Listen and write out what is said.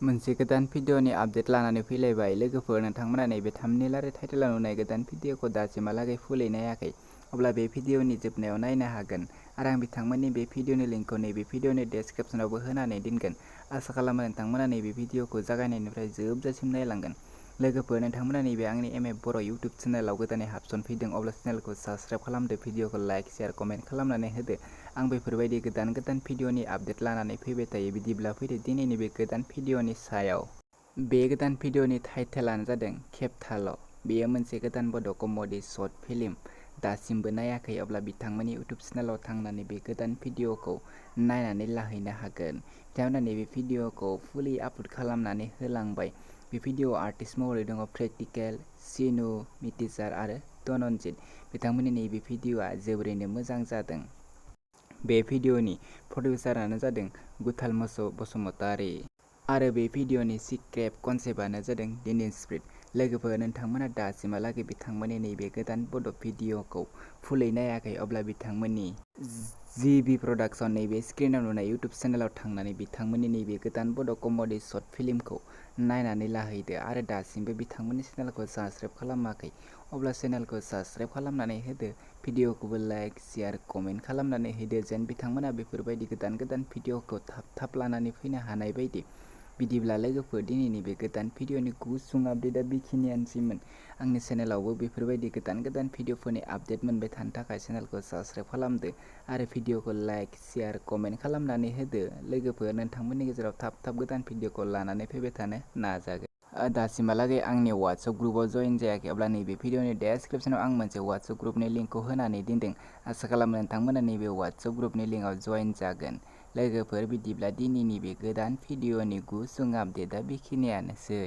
मोनसे गोदान भिडिअनि आपडेट लानानै फैलायबाय लोगोफोर। नोंथांमोना नैबे थाम्बनेल आरो टाइटेलाव नुनाय गोदान भिडिअखौ दासिमहालागै फुलै नायाखै, अब्ला बे भिडिअनि जोबनायाव नायनो हागोन आरो आं बिथांमोननि बे भिडिअनि लिंकखौ नैबे भिडिअनि डेस्क्रिप्शनावबो होनानै दोनगोन। आसा खालामो नोंथांमोना नैबे भिडिअखौ जागायनायनिफ्राय जोबजासिम नायलांगोन। लोगोफोर, नोंथांमोना नैबे आंनि बर' इउटिउब चेनेलाव गोदानै हाबसनफैदों, अब्ला चेनेलखौ साबस्क्राइब खालामदो, भिडिअखौ लाइक, शेयार, कमेन्ट खालामनानै होदो। आं बेफोरबायदि गोदान भिडिअनि आपडेट लानानै फैबाय थायो। बिदिब्ला फैदो दिनैनि बे गोदान भिडिअनि सायाव। बे गोदान भिडिअनि टाइटेलानो जादों किबथाल'। बेयो मोनसे गोदान बड' कमेडि शर्ट फिल्म। दासिमबो नायाखै, अब्ला बिथांमोननि इउटिउब चेनेलाव थांनानै बे गोदान भिडिअखौ नायनानै लाहैनो हागोन। बिथांमोना नैबे भिडिअखौ फुलि आपल'ड खालामनानै होलांबाय। बे भिडिअआव आर्टिस्ट महरै दङ प्रेक्टिकेल, सिनु, मिथिसार आरो धनन्जित। बिथांमोननि नैबे भिडिअआ जोबोरैनो मोजां जादों। बे भिडिअनि प्रडिउसारानो जादों गुथाल बसुमतारी। आरो बे भिडिअनि स्क्रिप्ट कनसेप्टआनो जादों दिनिन स्प्रिट। लोगोफोर, नोंथांमोना दासिमहालागै बिथांमोननि नैबे गोदान बड' भिडिअखौ फुलै नायाखै, अब्ला बिथांमोननि जिबि प्रडाक्शन नैबे स्क्रिनाव नुनाय इउटिउब चेनेलाव थांनानै बिथांमोननि नैबे गोदान बड' कमेडि शर्ट फिल्मखौ नायनानै लाहैदो आरो दासिमबो बिथांमोननि चेनेलखौ साबस्क्राइब खालामाखै, अब्ला चेनेलखौ साबस्क्राइब खालामनानै होदो, भिडिअखौबो लाइक, शेयार, कमेन्ट खालामनानै होदो, जेन बिथांमोना बेफोरबायदि गोदान भिडिअखौ थाब लानानै फैनो हानाय बायदि। बिदिब्ला लोगोफोर, दिनैनि बे गोदान भिडिअनि गुसुं आपडेटआ बेखिनियानोसैमोन। आंनि चेनेलावबो बेफोरबायदि गोदान भिडिअफोरनि आपडेट मोनबाय थानो थाखाय चेनेलखौ साबस्क्राइब खालामदो आरो भिडिअखौ लाइक, शेयार, कमेन्ट खालामनानै होदो। लोगोफोर, नोंथांमोननि गेजेराव थाब गोदान भिडिअखौ लानानै फैबाय थानो नाजागोन। दासिमहालागै आंनि वाट्सएप ग्रुपआव जइन जायाखै, अब्ला नैबे भिडिअनि डेस्क्रिप्शनाव आं मोनसे वाट्सएप ग्रुपनि लिंकखौ होनानै दोनदों। आसा खालामो नोंथांमोना नैबे वाट्सएप ग्रुपनि लिंकआव जइन जागोन। लोगोफोर, बिदिब्ला दिनैनि बे गोदान भिडिअनि गुसुं आपडेटआ बेखिनियानोसै।